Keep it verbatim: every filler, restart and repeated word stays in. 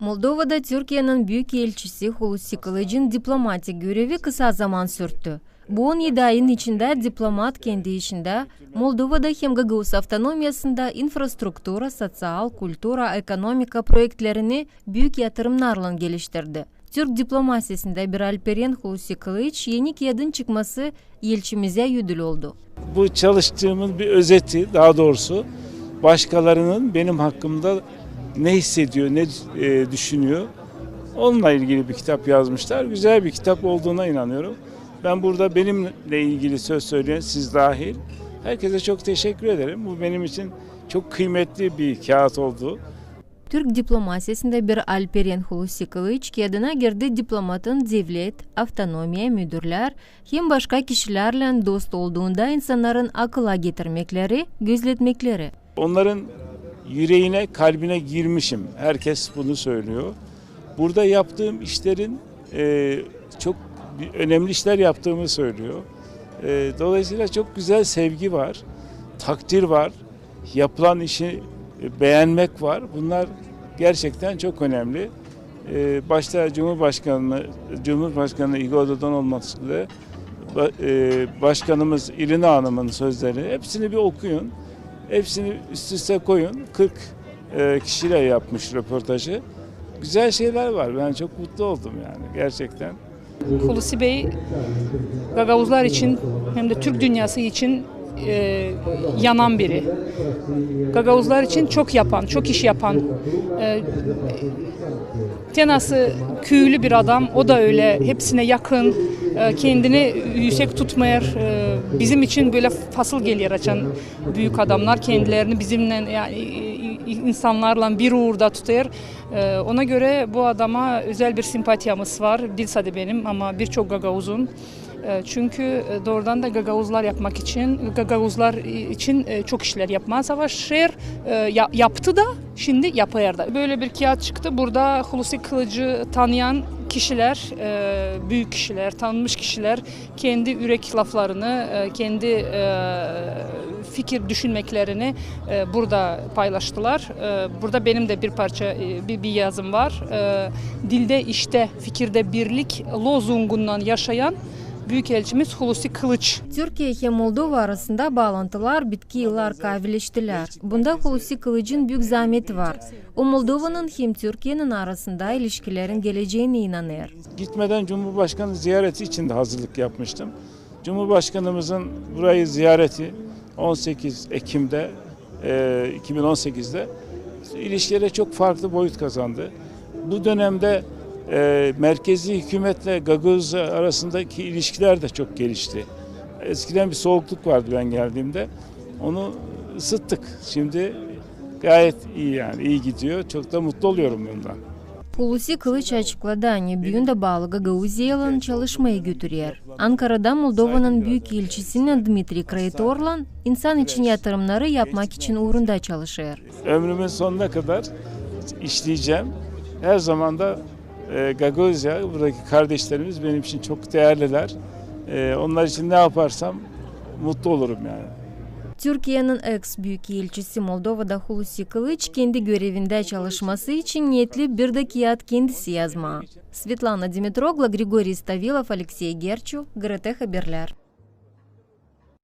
Moldovada Türkiyenin büük elçisi Hulusi Kılıçın diplomatik görevi kısa zaman sürttü. Bu on edi ayın içindä diplomat kendi işindä Moldovada hem Gagauz avtonomiyasında infrastruktura, soţial, kultura, ekonomika proektlerini büük yatırımnarlan geliştirdi. Türk diplomasiyasında bir Alperen Hulusi Kılıç eni kiyadın çıkması elçimizä ödül oldu. Bu çalıştığımın bir özeti, daha doğrusu başkalarının benim hakkımda ne hissediyor, ne e, düşünüyor, onunla ilgili bir kitap yazmışlar. Güzel bir kitap olduğuna inanıyorum. Ben burada benimle ilgili söz söyleyen, siz dahil, herkese çok teşekkür ederim. Bu benim için çok kıymetli bir kağıt oldu. Türk diplomasiyasında bir Alperen Hulusi Kılıç kiyadına girdi diplomatın devlet, avtonomiya, müdürlär hem başka kişilerlän dost olduğunda insannarın akıla getirmekleri, gözletmekleri. Onların yüreğine, kalbine girmişim. Herkes bunu söylüyor. Burada yaptığım işlerin e, çok önemli işler yaptığımı söylüyor. E, dolayısıyla çok güzel sevgi var, takdir var, yapılan işi e, beğenmek var. Bunlar gerçekten çok önemli. E, başta Cumhurbaşkanı, Cumhurbaşkanı Igor Dodon olmak üzere ba- e, Başkanımız İrina Hanım'ın sözleri, hepsini bir okuyun. Hepsini üst üste koyun. kırk e, kişiyle yapmış röportajı. Güzel şeyler var. Ben çok mutlu oldum yani gerçekten. Hulusi Bey, gagauzlar için hem de Türk dünyası için e, yanan biri. Gagauzlar için çok yapan, çok iş yapan. E, te nasıl küülü bir adam, o da öyle hepsine yakın, e, kendini yüksek tutmêêr. E, bizim için böyle fasıl geler, açan büük adamnar kendilerini bizimle, yani, e, e, insannarlan bir uurda tutêr. E, ona görä bu adama özäl bir simpatiyamız var. Diil sade benim, ama birçok gagauzun. E, çünkü, e, doorudan da gagauzlar yapmak için, gagauzlar için, e, çok işlär yapmaa savaşêr, e, ya- yaptı da, şindi yapêr da. Böyle bir kiyat çıktı. Burada Hulusi Kılıçı tanıyan kişiler, e, büük kişiler, tanınmış kişiler kendi ürek laflarını, e, kendi, e, fikir düşünmeklerini, e, burada paylaştılar. E, burada benim de bir parça, e, bir, bir yazım var. E, Dilde, işte, fikirde birlik lozungundan yaşayan Büyükelçimiz Hulusi Kılıç. Türkiye hem Moldova arasında baalantılar bitki yıllar kaavileştilär. Bunda Hulusi Kılıçın büük zaameti var. O Moldovanın hem Türkiyenin arasında ilişkilerin geleceenä inanêr. Gitmeden Cumhurbaşkanı ziyareti için de hazırlık yapmıştım. Cumhurbaşkanımızın burayı ziyareti on sekiz Ekim'de, e, iki bin on sekizde ilişkilere çok farklı boyut kazandı. Bu dönemde, e, merkezi hükümetle Gagauz arasındaki ilişkiler de çok gelişti. Eskiden bir soğukluk vardı ben geldiğimde. Onu ısıttık. Şimdi gayet iyi yani, iyi gidiyor. Çok da mutlu oluyorum bundan. Hulusi Kılıç açıkladı, ani büün dä baalı Gagauziyaylan çalışmayı götürer. Ankarada Moldovanın büyükelçisinän Dmitriy Kraytorlan insan için yatırımnarı yapmak için uurunda çalışêr. Ömrümün sonuna kadar işleyeceğim. Her zaman da, e, Gagauzya, buradaki kardeşlerimiz benim için çok değerliler. E, onlar için ne yaparsam mutlu olurum yani. Türkiyenin eks-büyükelçisi Moldovada Hulusi Kılıç kendi görevindä çalışması için niyetli bir dä kiyat kendisi yazmaa. Svetlana Dimitroglu, Grigoriy Stavilov, Aleksey Gerçu, GRT Haberlär.